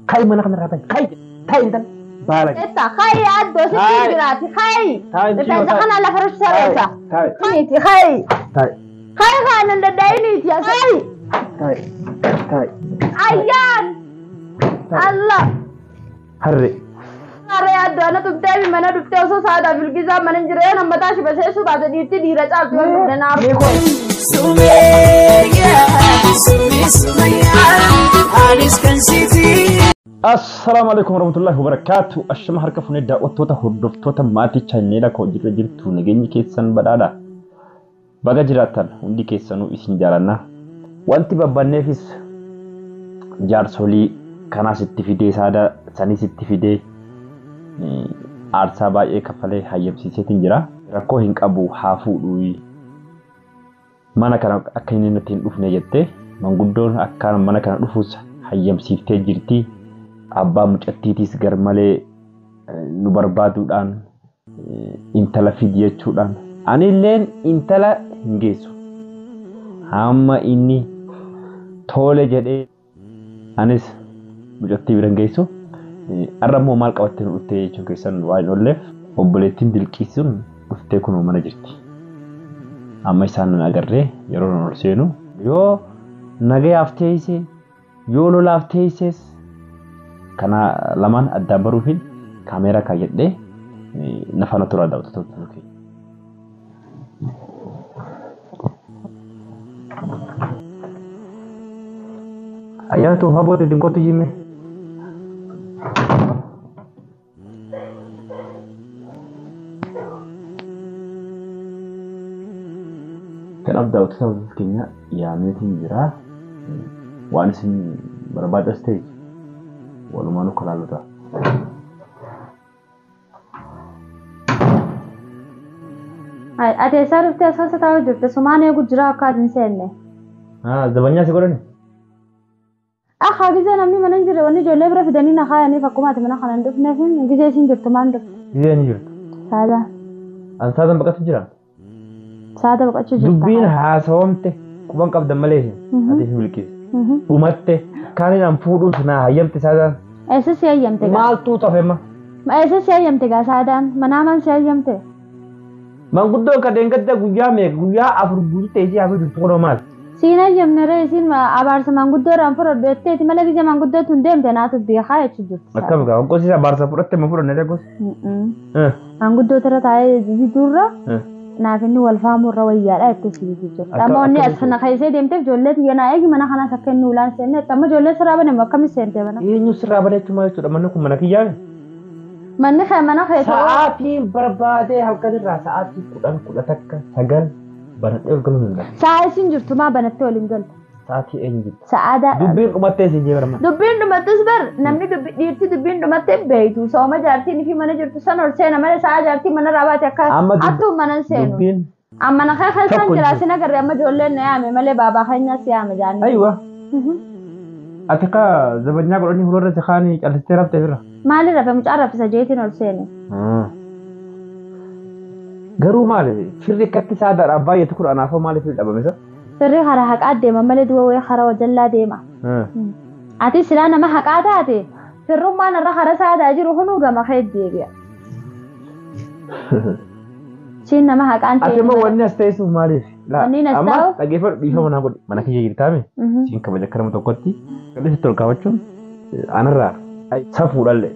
Ka'i mana kanarraa bahi. Ka'i ta'i intal baala. Etta kai addoo sitti jiraati kai. Rifeensa kana lafa rushsareessa. Niiti kai. Kai kaanan daddaa'iniiti kai. Ta'i. Ayyaan. Allah. Harree. Harree addoo ana tumtee mana dhuftee osoo saadaa bilgisaa mana hin jiree nama taashi baseessuu baate dhiirti dhiira caaltu yoo fuudhe naaru. Assalaamu alaikum warahmatullahi wabarakatuh. Ashama harka fuunee daawwattoota hordoftoota maatii chaanneela koo jirra jirtu nageenyi keessan badhaadha. Baga jiraattan hundi keessanuu isin jaalanna. Wanti babbanneefis jaarsolii kanaas itti fidee saada sanis itti fidee aarsaa baay'ee kaffalee hayyamsiiseetiin jira. Rakkoo hin qabu haa fuudhuu. Mana kana akka inni natti hin dhufne jettee manguddoon akka mana kana dhufuus hayyamsiiftee jirti. Abbaa mucattiitiis gar malee nu barbaaduudhaan intala fidi jechuudhaan anilleen intala hin geessu. Hamma inni tole jedhee anis mucattii bira hin geessu. Har'a immoo maal qabattee nu dhuftee jechuun keessan waan hin oolleef obboleettiin Bilqiisuun dhuftee kunoo mana jirti. Amma isaan nan agarree yeroo nan ol seenu yoo nagayaaf teessee yoo lolaaf teessees kana lamaan addaan baruufin kaameeraa kaayyadhee nafana turaa daawwattoota keenya. Ayyaana tuufaa booda dinqootu jime. Kanaaf daawwattoota keenya yaameetiin jira. Waan isin barbaadas ta'e walumaanuu kalaalota. Ati eessaa dhuftee as keessa taa'uu jirte? Sumaan eegu jira akka ati hin seenne. Zabanyaa si godhani? Akka gizee namni mana hin jirre wanni ijoollee bira fidanii na kaayaniif akkuma ati mana kana hin dhufneef gizee isin jirtu maan dhufte? Gizee ni jirtu. Saada. An saadan baqatu jira? Saada baqachuu jirta. Dubbiin haasawamte quban qabdan malee isin ati fi Bilqiis. Dhumatte kaaniin an fuudhuun naa hayyamte saadaan. Eessa si hayyamte gaa? Maaltu tafe ma? Eessa si hayyamte gaa saadaan? Manaamaan si hayyamte? Manguddoon ka deengadda guyyaa meeqa guyyaa 4 guutuu teessee haasoo jirtu kunoo maal? Siin hayyamne ree isiin abaarsa manguddoo irraan fudhadhu jetteeti malee gizee manguddoo tun deemte naatu beekaa jechuu jirti. Akkam gaa hoggosiis abaarsa fudhatte ma fudhanne ree gosi? Manguddoo irra taa'ee jiddurra naaf inni wal faamuu irra wayyaadha jettee si jechuu jirti. Amma wanni as kana keessee deemteef ijoollee tiyya naa eegi mana kanaas akka inni ulaan seenne amma ijoollee sirraa bane akkamitti seente mana? Eenyu sirraa bane jechuun maal jechuudha manni kun mana kiyyaa? Manni kee mana kee ta'uu. Sa'aatiin barbaadee halkan irraa sa'aatii 10, 11, 9 banadhee ol galuu danda'a. Sa'a isin jirtu maa banattee ol hin galtu? Sa'aatii eenyu jirtu? Sa'aadaa. Dubbiin dhumattee isin jee barma. Dubbiin dhumattus bar namni dhiirti dubbiin dhumattee beektu sooma jaartiin fi mana jirtu san ol seena malee sa'a jaartiin mana irraa baate akka attuu mana hin seenu. Dubbiin. Amma na kee keessan jira sin agarre amma ijoolleen na yaame malee baabaa keenya si yaame jaanii. Aywa. Ati akka zabanyaa godhanii fuuldura si kaanii callistee raftee bira. Maali rafe mucaa raffisa jeetiin ol seene. Garuu maali firri akkatti saadaadhaaf baay'atu kun anaafoo maaliif dhabame isa? Firri karaa haqaa deema malee du'a wayii karaa wajjallaa deema. Ati silaa nama haqaa taate firrummaan irra karaa saadaa jiru hunuu gama kee deebi'a. Siin nama haqaan ta'e. Ati immoo wanni as teessuuf maaliif? Wanni as taa'u? Amma dhaggeeffadhu dhiifama naa godhi mana kiyya jirtaame siin kabaja akka nama tokkotti qal'isi tol kaafachuun anarraa safuudhallee.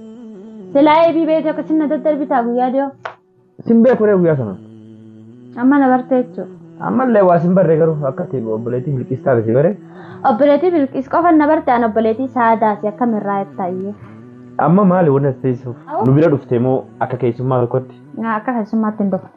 Silaa eebii beekte akkasiin na daddarbitaa guyyaa dhiyoo. Sin beeku ree guyyaa sana. Amma na barte jechuudha. Ammallee waa sin barree garuu akka ta'e obboleettii Bilqiis taate si bare. Obboleettii Bilqiis qofa na barte an obboleettii Saadaasi akkamirraa jettaayyee. Amma maali wanni as teessuuf? Nu bira dhuftee moo akka keessummaa tokkotti? Akka keessummaatti hin dhufne.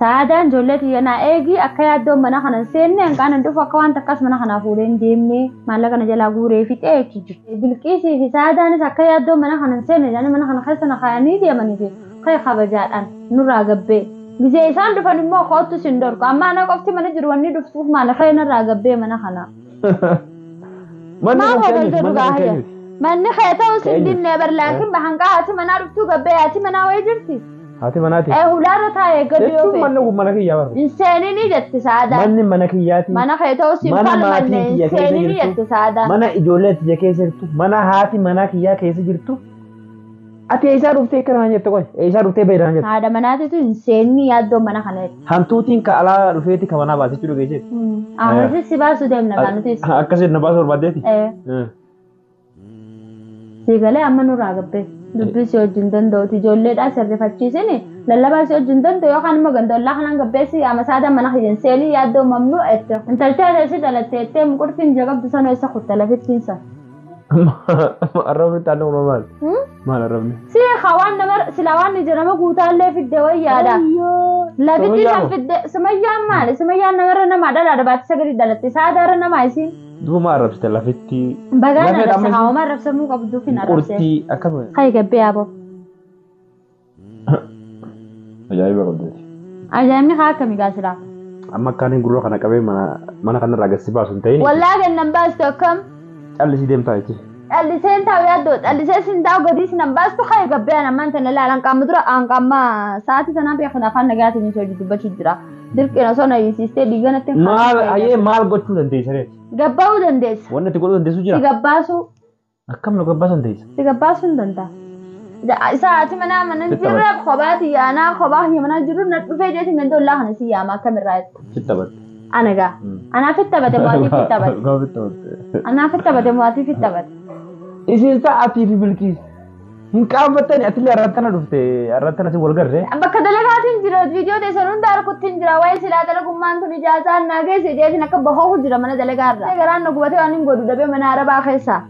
Saadaan ijoollee tiyya naa eegi akka yaaddoon mana kana hin seenne hanqaan hin dhufu akka waan takkas mana kanaa fuudhee hin deemne maallaqa na jalaa guuree fixee jechuu jirti. Bilqiisii fi Saadaanis akka yaaddoon mana kana hin seenne jedhanii mana kana keessa na kaayanii deemanii fi kee kabajaadhaan nurraa gabbee. Gizee isaan dhufan immoo koottu sin dhorku. Amma ana qofti mana jiru wanni dhuftuuf maali kee narraa gabbee mana kana. Manni kun keenyuti, manni kun keenyuti. Manni kee ta'uu sin dinne bar laakiin hanqaa haati manaa dhuftuu gabbee haati manaa wayii jirti. Haati manaati. Hulaarra taa'ee gadi yoo Jechuun feete. Manni kun mana kiyyaa bara. Hin seeninii jette Saadaan. Manni mana kiyyaati. Mana kee ta'uu siin Mana falmanne maatiin hin kiyya keessa seeninii jirtu. jette Saadaan. Mana ijoollee tiyya keessa jirtu. Mana haati manaa kiyyaa keessa jirtu. Ati eessaa dhuftee akkana naan jette qoy? Eessaa dhuftee bahe naan jette? Haadha manaatitu hin seeninii yaaddoo mana kana jette. Hantuutiin ka alaa dhufeeti ka manaa baasee jiru geesseeti. Akkasii si baasuu deemna gaa nutis. Akkasiin na baasuu barbaaddeeti. Si galee amma nurraa gabbee. Dubbii si wajjin danda'uti ijoolleedhaa sirrifachiisini lallabaa si wajjin danda'u yookaan immoo gandollaa kanaan gabbeessi amma Saadaan mana kiyya hin seenii yaaddoo mamnuu ette. Intaltee ati dhalatte ettee muqurtiin ija qabdu sana eessa kutta lafittiin sana. Arrabni taanoo uumaa maal? Maal arrabni? Si hawaan nama sila waan ija nama guutaallee fidde wayyaadha. Lafittiin san fidde Sumayyaan maali? Sumayyaan namarra namaa dhalaadha baatisa sagalee dhalatte Saadaarra namaa isiin. Duuba maa arrabsite lafitti? Bagaan Lafee arrabse amma hawaama arrabsamuu qabduuf hin arrabse. Qurtii akkama. Kayi gabbee yaaboo. Ajaa'iba qabdeeti. Ajaa'ibni haa akkamii gaa silaa? Amma akkaan gurra kana qabee mana kanarraa gadi si baasu hin ta'in. Wallaa gannan baastu akkam? Callisii deemtaa jechi. Calliseen taa'u yaaddoo callisee sin taa'u gadii sin baastu kayi gabbee an ammaan tana ilaala hanqaama dura hanqaama sa'aatii sanaa beekan afaan nagaatiin ishee hojii dubbachuu jira. Dirqina osoo na hiisistee dhiiganatti Maal hayyee maal gochuu dandeessa reeti? Gabbaa'uu dandeessa. Wanni ati godhuu dandeessu Si jira? gabbaasuu Akkam na gabbaasuu dandeessa? Si gabbaasuu hin danda'a. Isa ati mana mana Sitti jirra kophaati yaanaa kophaa kiyya mana jiru na dhufee jeetiin ganda ollaa kana si yaama akkamirraa jettu. Sitti taphatte. Ana gaa. Anaaf itti taphate mootiif itti taphate. Gaaf itti taphatte. Anaaf itti taphate mootiif itti taphate. Isin sa'aatii fi Bilqiis hin qaanfattani atillee arrattana dhufte arrattana si wal garree. Bakka dalagaatiin jira viidiyoo teessan hunda harkutti jira waa'ee silaa dalagummaan tun ijaasaan naa geesse jeetiin akka bahoohu jira mana dalagaarra. Garaan na gubatee waan hin godhu dhabee mana arabaa keessa.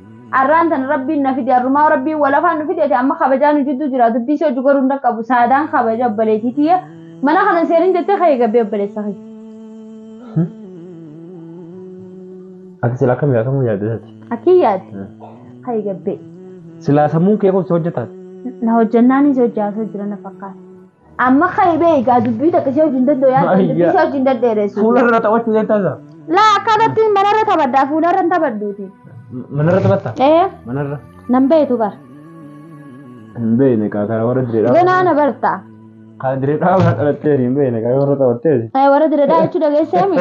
Arraan tan rabbiin na fide arrumaa rabbiin walafaan nu fide amma kabajaa nu jidduu jira dubbii si hojii godhuu hin qabu Saadaan kabaja obboleettii tiyya mana kana seerin jettee ka'ee gabbee obboleessa kiyya. Ati silaa akkam akkamuu yaadde ati? Akkii yaadde ka'ee gabbee. Silaa sammuun kee kun si hojjetaati. Na hojjannaan si hojjaasoo jira na fakkaata. Amma ka'ee bee egaa dubbii takka si hojii hin danda'u yaadde dubbii si hojii hin danda'eessu. Fuularra taphachuu dandeessaa? Laa akkanatti manarra taphadhaa fuularra hin taphadhuuti. Manarra taphatta? Ee Manarra. Nan beetu bara. Hin beekne kaa kana warra direedhaa. Ganaa na barta. Kan direedhaa warra dhalatteeri hin beekne kaa warra taphatteeri. Warra direedhaa jechuu dhageesseemi.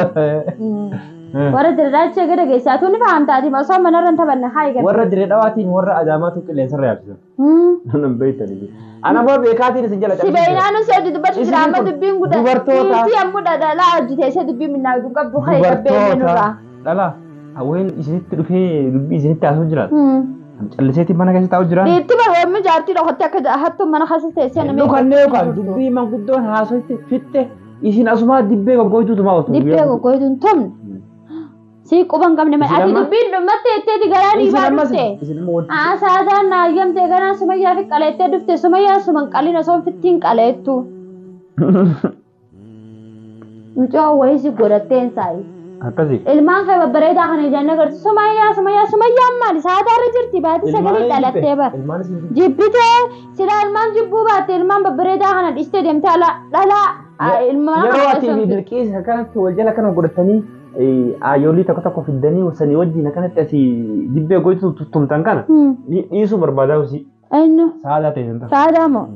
Warra direedhaa jechuu eega dhageessaa tuunni fahamtaati osoo manarra hin taphanne haa eegalu. Warra direedhawaatiin warra adaamaatu qilleensarra yaabsisan. Nan beektani. Ana immoo beekaatiin isin jala Si beeynaan si hojii dubbachuu jira amma dubbiin guddaa. Dubartoota. Dhiirti ammoo dhadhalaa hojii teessee dubbiin minnaa hojii qabdu haa eegabbee nurraa. Dhala hawween isinitti dhufee dubbii isinitti haasoo jiraata. Calliseetiin mana keessa taa'u jiraan. Dhiirti barreeffamni jaartii dhokatte akka hattuu mana keessa teessee namni. Dhukannee yookaan dubbii manguddoon haasoitti fitte isin asumaa dibbee goggooytuutu maa ooltu. Dibbee goggooytuun tumne. Si quba hin qabne malee ati dubbiin dhummatte jetteeti garaa dhiibaa dhufte. Saadaan na hayyamtee ganaa Sumayyaa fi qaleettee dhufte Sumayyaa suman qalin osoo fittiin qaleettu. Mucaa wayii si godhatteen saayi. Akkasii. Ilmaan kee babbareedaa kana ijaan agartu Sumayyaa Sumayyaa Sumayyaan maali Saadaarra jirti baatii sagalee dhalattee bara. Jibbitee silaa ilmaan jibbuu baatte ilmaan babbareedaa kana dhiistee deemtee ala dhalaa ilmaan Yeroo kana ati fi Bilqiis akkanatti wal jala kana godhatanii aayyoolii tokko tokko fiddanii sanii wajjin akkanatti asii dibbee goitu tuttumtan kana dhiisuu barbaadaa usii. Eenyu? Saadaa ta'e san ta'a. Saadaa moo?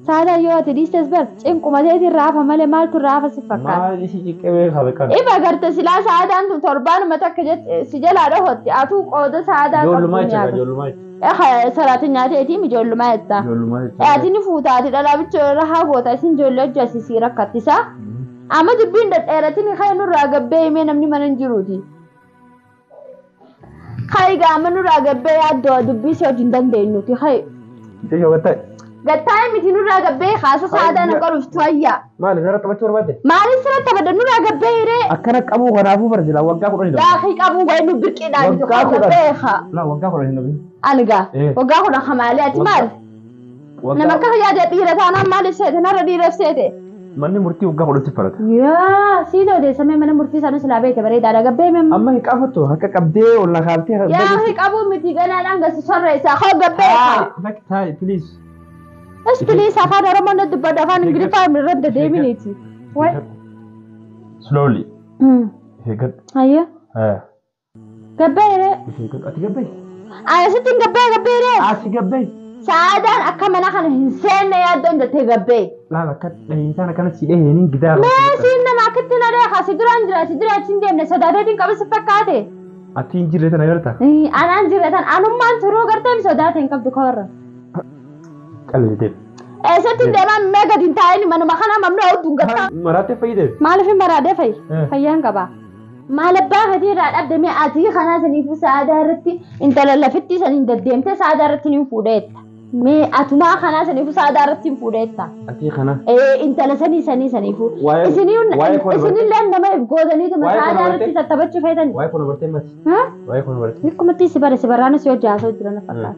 Saadaa yoo ati dhiistes bar cinquma teetiin raafa malee maaltu raafa si fakkaata? Maal isii ciqqee beekaa kana? Ifa garte silaa Saadaan tun torbaanuma takka si jalaa dhohotti atuu qooda Saadaa Ijoollummaa qabdu jechuudha nyaata. ijoollummaa jechuudha. Salaatiin nyaateetiin ijoollummaa jetta. Ijoollummaa jechuudha. Ati ni fuuta ati dhalaa bichoo irra haa goota isin ijoollee hojii asii rakkattisa. Amma dubbiin dhedheeratin kan nurraa gabbee himee namni mana hin jiruuti. Hayi gaama nurraa gabbee yaaddoo dubbii si hojii hin dandeenyuti hayi. Ishee gattaa. Gattaa miti nurraa gabbee haasa Saadaa na qaruuf tuwayyaa. Maali sirra taphachuu barbaadde? Maaliif sirra taphadha nurraa gabbee hiree? Akkana qabuu kanaafuu bara silaa waggaa 10 dha. Daakii qabuu wayi nu birqiidhaan miti Waggaa 10. gabbee haa. Laa waggaa 10 hin dhabin. Anigaa waggaa 10 hamaalee ati maal? Nama akka yaada dhiira taanaan maaliif seete narra dhiiraaf seete? Manni murtii waggaa 10tti farata. Yaa sii odeessamee mana murtii isaanii silaa beekte bareedaadha gabbee memma. Amma hin qafattu harka qabdee ol na kaaftee. Yaa hin qabuu miti ganaadhaan gasi sorreessaa hoo gabbee haa. Bakki taa'i please. Es please afaan Oromoo na dubbadhu afaan Ingiliffaa irra deeminiiti. Wayi. Slowly. Eeggadhu. Ayyo. Gabbee ree. Eeggadhu ati gabbee. Asitti hin gabbee gabbee ree. Asi gabbee. Saadaan akka mana kana hin seenne yaaddoon jettee gabbee. Laala akka dhahinsaan akkana si dhaheen gidaara. Mee siin nama akkitti na dheekaa si duraan jira si dura achi hin deemne sodaateetiin qabu si fakkaate. Ati hin jirre tana garta. Anaan jirre tan anummaan turuu gartee sodaatee hin qabdu kawarra. Callisitee. Eessatti hin deemaa mee gadi hin taa'in manuma kana mamnuu hawwatuun gartaa. Maraattee fayyadee. Maaliif hin maraadee fayyi? Fayyaan qabaa. Maal abbaa keetii irraa dhabde mee ati kanaa saniifuu sa'aadaa irratti intala lafitti saniin deddeemtee sa'aadaa irratti ni fuudheetta. Mee atumaa kanaa saniifuu sa'aadaa irratti hin fuudheetta. Ati kana. Intala sanii sanii saniifuu. Waa'ee koo Isinillee nama if gootaniitu Waa'ee koo sa'aadaa irratti bartee? tattaphachuu feetan. Waa'ee kun bartee mati. Waa'ee kun bartee. Akkumatti si bare si baraanis yoo jaasoo jira na fakkaata.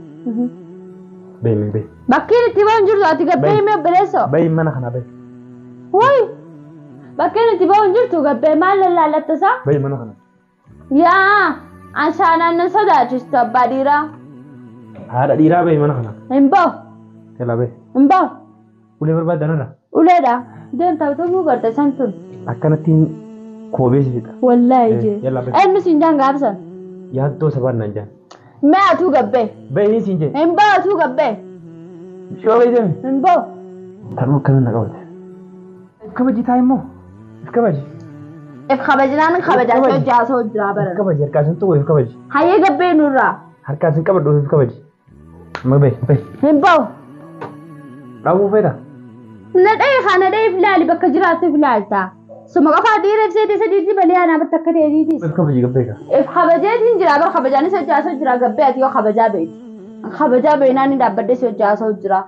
Bayi mee bayi. Bakkeen itti bahu hin jirtu ati gabbee himee obboleessoo. Bayi mana kana bayi. Wayi! Bakkeen itti bahu hin jirtu gabbee maal lallaallatta isaa? Bayi mana kana. Yaa! Anshaanaan nan sodaachistu abbaa dhiiraa. Haadha dhiiraa bayi mana kana. Hin bahu. Kela bayi. Hin bahu. Ulee barbaaddan irra. Uleedha. Deemtaa utuu garte san tun. Akkanatti koobee si fixa. Wallaahi jee. Yalla bayi. Eenyu siin jaan gaafsan? Yaaddoo sabaan naan jaan. Mee atuu gabbee. Bayi siin jee. Hin bahu atuu gabbee. Shoo bayi deemi. Hin bahu. Tanuu akkana na qabate. Kabaji taa immoo. Kabaji. If kabajnaan kabajaa si hojjaasoo jira bara. Kabaji harkaa isin tuqu if kabaji. Hayyee gabbee nurraa. Harkaa isin qabadhu if kabaji. Amma bayi bayi. Hin bahu. Dhaabuu feeta. Na dhahee haa na dhahee ilaali bakka jiraattu ilaalta. Suma qofaa dhiira ibseeti isa dhiirri malee anaa bakka akka ta'eetiitis. If kabaji gabbee ka. If kabajeetiin jira bar kabajaanis hojjaasoo jira gabbee ati yoo kabajaa beekti. Kabajaa beeknaan ni dhaabbadde si hojjaasoo jira.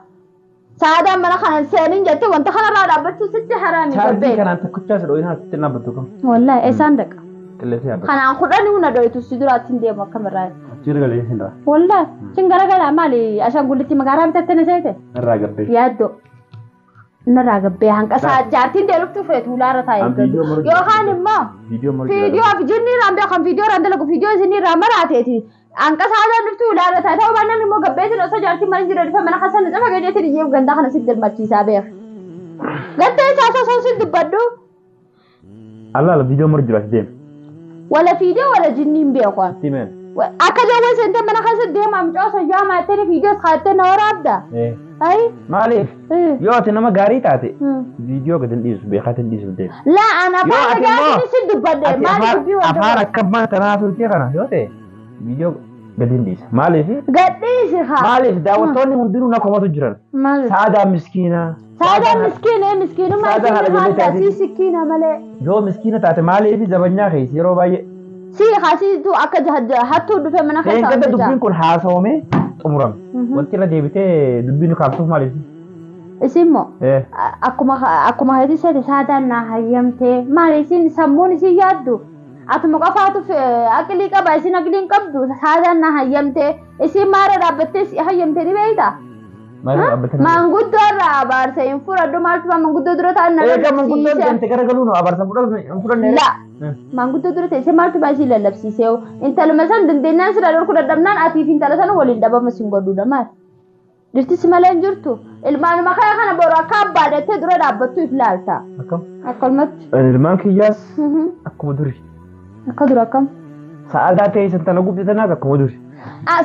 Saadaan mana kana seenin jette wanta kanarraa dhaabbachuu sitti haraami Chaarjii gabbee. kanaan tokkochaa si dhooyin haati dhaabbattu kam. Wallaahi eessaan dhaqa. Qilleensi yaabbatu. Kanaan kudhanii hunda dho'itu si duraatti hin deemu akkamirraa. Achi galee sin dha. Wallaahi sin garagalaa maali ashaangullitti magaalaa bitatte na seete. Irraa gabbee. Yaaddoo. Narraa gabbee hanqasaa jaartiin deeluftu feetu ulaarra taa'ee An viidiyoo maru jira. Yookaan immoo Viidiyoo maru jira. viidiyoo fi jinni irraan beekan viidiyoo irraan dalagu viidiyoo isin irraa maraateeti. Hanqasaa adaan dhuftu ulaarra taa'e ta'uu baannaan immoo gabbeetiin osoo jaartiin mana jira dhufe mana hasan cafa gajeetiin iyyuu gandaa kana sitti dirmachiisaa beeka. Gattee isaa osoo sin dubbadhu Allaala viidiyoo maru jira deemi. wala viidiyoo wala jinni hin beekan. Timeen. Akka jawwee seentee mana keessa deemaa mucaa osoo jaamaa jettee viidiyoo kaattee na waraabda. Ayi. Maaliif? Yoo ati nama gaarii taate viidiyoo gadi hin dhiisu beekaa hin dhiisu deemi. Laa ana Yoo afaan ati immoo- dhagaatiin sin dubbadhe Ati maali afaan dubbii wanta afaan akka ammaa tanaa turtee kana yoo ta'e viidiyoo gadi hin dhiisa. Maaliif? Gadhiisi haa. Maaliif daawwattoonni hundinuu na komatu jiran. Maali? Saadaan miskiinaa. Saadaan miskiina miskiinummaa Saadaan haadha isin ijoollee haadha taate. sii sikkiina malee. Yoo miskiina taate maaliif zabanyaa keessa yeroo baay'ee. Sii hasiitu akka hattuu dhufe mana keessa Eeggata hojjechaa. dubbiin kun haasawamee xumurame. Wanti irra deebitee dubbii nu kaaftuuf maaliif? Isin moo akkuma akkuma heeti seete saadaan naa hayyamtee maali isin sammuun isin yaaddu atuma qofaatu aqlii qaba isin aqlii hin qabdu saadaan naa hayyamtee isin maara dhaabbattee si hayyamtee ni beektaa? Maaliif dhaabbatanii? Maanguddoo irraa abaarsa hin fudhadhu maaltu maanguddoo dura ta'an na Egaa manguddoo lallabsiise. deemte garagaluu nu abaarsa hin fudhanne. La maanguddoo dura teessee maaltu baasii lallabsiisee intaluma san dandeenyaan sirraa dhorkuu dadhabnaan atiif intala sana waliin dhabama sin godhuudha maal? Dhirti si malee hin jirtu ilmaanuma kaya kana boru akka abbaadhattee dura dhaabbattu if laalta. Akkam? Akkanumatti. Ilmaan kiyyaas akkuma duri. Akka dura akkam? Sa'aadaa ta'e san tana gubde tanaas akkuma duri.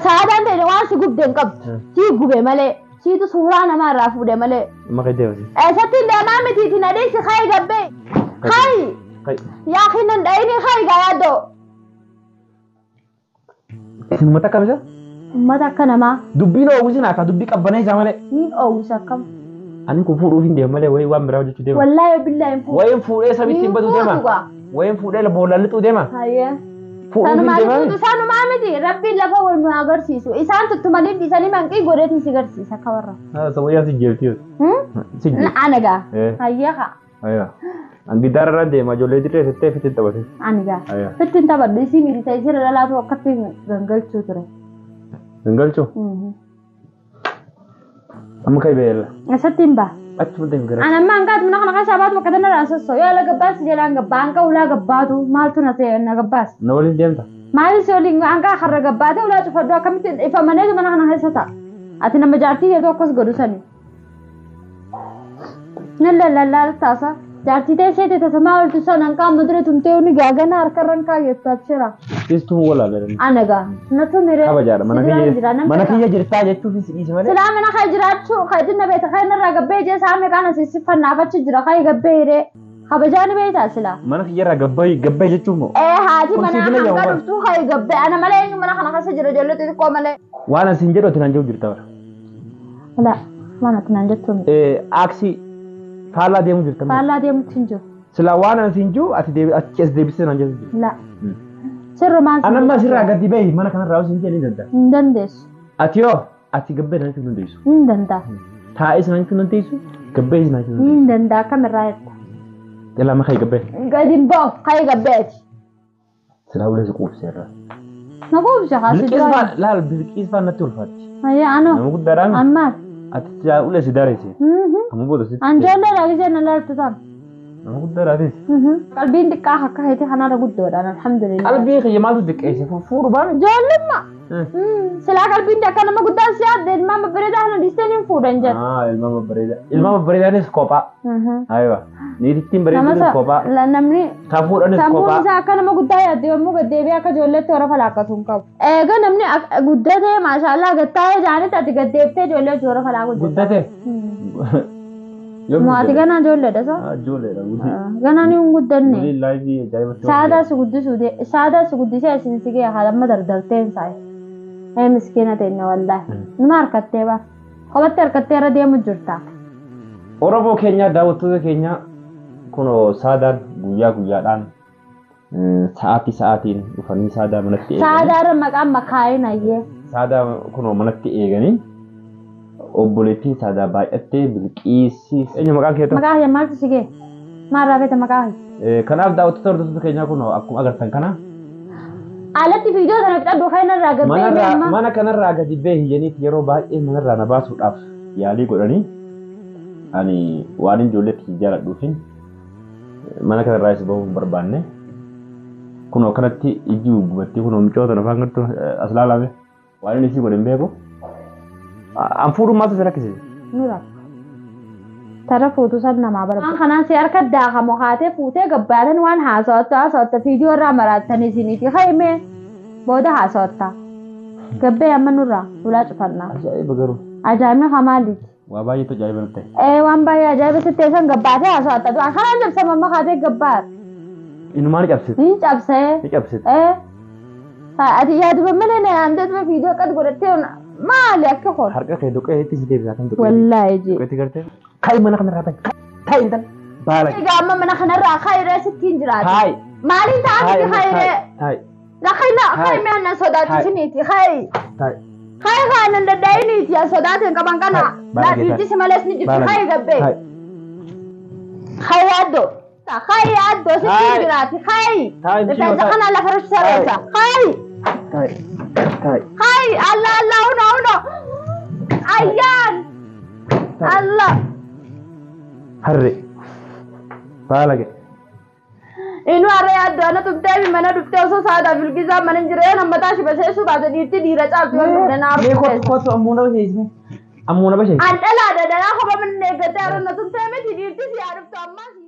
Sa'aadaan ta'e waan si gubde hin qabdu. Sii gube malee siitu suuraa namaa irraa fuudhe malee. Maqaa deemasi. Eessatti hin deemaa mitiitiin adeemsi kaayi gabbee. Kaayi! Yaa kinan dhayini kaayi gaayaddoo. Isin uummata akkam isa? Uummata akka namaa Dubbiin oowwisin akka dubbii qabbanee isaa malee. ni oowwisa akkam. Ani kun fuudhuuf hin deemu malee wayii waan biraa hojjechuu deema. Wallaahi billaahi hin fuudhu. Wayiin fuudhee samitti hin batu deema. Hin fuudhu Wayiin fuudhee boollaan lixuu deema. Hayyee. Fuudhuuf hin Sanumaa deema. miti sanumaa miti rabbiin lafa wal nu agarsiisu isaan tuttumanii dhiisanii manqii godheetiin si garsiisa akka warra. Sabayyaa si jeelti. Si jeelti. Ana gaa. Hayyee haa. Ayyaa. An gitaara irra deema ijoollee dirree settee fitti taphate. Ani gaa. Ayyaa. Fittiin taphadhu isii miti ta'e isii dhalaatu akkatti gangalchuu ture. Gangalchuu. Amma kai beela. Eessatti hin ba'a? Achuma deemu gara. Ana amma hanqaatu mana kana keessaa baatu bakka tanarraa sossoo yoo ala gabbaas jalaan gabbaa hanqa ulaa gabbaatu maaltu na ta'e na gabbaas. Na waliin deemta. Maali si waliin hanqa har'a gabbaate ulaa cufadhu akkamitti ifa maneetu mana kana keessa ta'a. Ati nama jaartii jedhu akkas godhu sani. Nan lallaallaa taasa. Jaartii ta'e seete tasamaa oltu san hanqa amma dura tumtee uni gaagana harkarran kaayettu achira. Sistuun walaalee. Ana gaa natu miree. Kabajaadha mana kiyya jirtaa jechuufis dhiisi malee. Silaa mana kee jiraachuu kee beekta kee narraa gabbee jee saamee qaana sissifannaaf achi jira kee gabbee hiree kabajaa ni beektaa silaa. Mana kiyyarraa gabbee jechuun moo? Haati mana hanga dhuftuu kee gabbee ana malee eenyu mana kana keessa jira ijoollee xixiqqoo malee. Waan asiin jedhu ati naan jiru jirta bara. Laa waan ati naan jettu miti. Aaksii faallaa deemu jirta. Faallaa deemutti hin jiru. Silaa waan asiin jiru ati achi as deebisee naan jettu jirta. Laa. Sirrumaan Anamma sirraa gadi bahi mana kanarraa osoo hin jedhin danda'a. Hin dandeessu. Ati yoo ati gabbee naan jechuu dandeessu. Hin danda'a. Taa'ee naan jechuu dandeessu. Gabbee naan jechuu dandeessu. Hin danda'a kamirraa jetta. Ilaa ma kee gabbee. Gadi hin ba'u kee gabbeeti. Silaa ulee si quubseerra. Na quubse haasi jira. Laal bilqiis faan natti ulfaatti. Ayyaa anoo. Nama guddaadhaan. Ammaas. Ati silaa ulee si dareesse. Amma booda sitti. Anjoollee dhaabisee na laaltu ta'a. Nama guddaadhaafis. Qalbiin xiqqaa akka heetii kanaarra guddoodhaan alhamdulillah. Qalbii kiyya maaltu xiqqeesse fuudhu baame? Ijoollummaa. Silaa qalbiin akka nama guddaan si yaadde ilmaan babbareedaa kana dhiistee ni fuudhan jedha. Ilmaan babbareedaa. Ilmaan babbareedaanis kophaa. Ayiwa. Niitittiin bareeduunis kophaa. Namni. Kan fuudhanis kophaa. Sammuun isaa akka nama guddaa yaadde yommuu gaddeebi'ee akka ijoolleetti hora falaakkatu hin qabu. Egaa namni guddatee maashaallah gattaa'ee jaanitti ati gaddeebitee ijoollee hora falaakuu jirta. Guddatee? Maatii ganaa ijoolleedha soo? Ijoolleedha. Ganaa ni hin guddanne. Saadaa si guddisee isin si gee haala dardarteen saayi. Miskiina ta'inna wallaahi. Numa harkattee bara. Kophatti harkattee irra deemu jirta. Oromoo keenya daawwattoota keenya kunoo saadaan guyyaa guyyaadhaan sa'aatii sa'aatiin dhufanii saadaa manatti eeganii. Saadaarra maqaan makaayin ayyee. Saadaa kunoo manatti eeganii. Obboleettiin saadaa baay'attee bilqiisii. Eenyu maqaan kee ta'u? Maqaa kee maaltu si gee? Maalirraa beekta maqaa kee? Kanaaf daawwattoota hordoftoota keenyaa kun akkuma agartan kana. Alatti viidiyoo sana fixadhu kanarraa gabbee deema. Mana kanarraa gadi bahi jeniiti yeroo baay'ee manarraa na baasuudhaaf yaalii godhanii ani waan ijoolleetti jaaladhuufin mana kanarraa isa bahuu hin barbaanne. Kunoo kanatti ijji gubattee kunoo micoota afaan gartuu as laalame waan inni isii godhe hin beeku. An fuudhuun maaltu si rakkise? Nu rakka. Tara fuutuu san namaa barbaada. Waan kanaan si harka daakamu haatee fuutee gabbaatan waan haasawattu haasawattu viidiyoo irraa maraattanii isiniiti haimee booda haasawatta. Gabbee amma nurraa ulaa cufannaa. Ajaa'iba garuu. Ajaa'ibni hamaaliiti. Waa baay'eetu ajaa'iba natti ta'e. Waan baay'ee ajaa'iba sitti ta'e san gabbaatee haasawatta. Waan kanaan cabsama amma haatee gabbaata. Inumaan cabsite. Ni cabsee. Ni cabsite. Ati yaaduma malee na yaamtee viidiyoo qad godhattee maali akka hoon. Harka kee duqeetti si deebisaa kan duqeetti. Wallaahi jee. Duqeetti gartee. Kaayi mana kanarraa bahi. Kaayi intal. Baala. Egaa amma mana kanarraa kaayiree sittiin jiraata. Kaayi. Maaliin ta'a miti kaayiree? Kaayi. Lakki na kaayi mi'a na sodaachisiniiti kaayi. Kaayi. Kaayi kaanan daddaa'iniiti yaa sodaateen qaban kana. Laadhiitti si malees ni jirti kaayi gabbee. Kaayi yaaddoo. Kaayi yaaddoo sittiin jiraati kaayi. Rifeensa kana lafa sareessa kaayi. Kaayi. Kaayi. Kaayi Allah Allah uno uno. Ayyaan. Allah. Harre. Baalage. Inu harree yaaddoo ana tumtee mana dhuftee osoo saadaa bilgisaa mana hin jiree nama taashi baseessuu baate dhiirti dhiira caaltu yoo dhufne naa Mee kottu ammuuna basheessine. Ammuuna basheessine. An dhalaadha dhalaa kopha minne eeggatee har'a na tumtee miti dhiirti si yaa dhuftu ammaa si.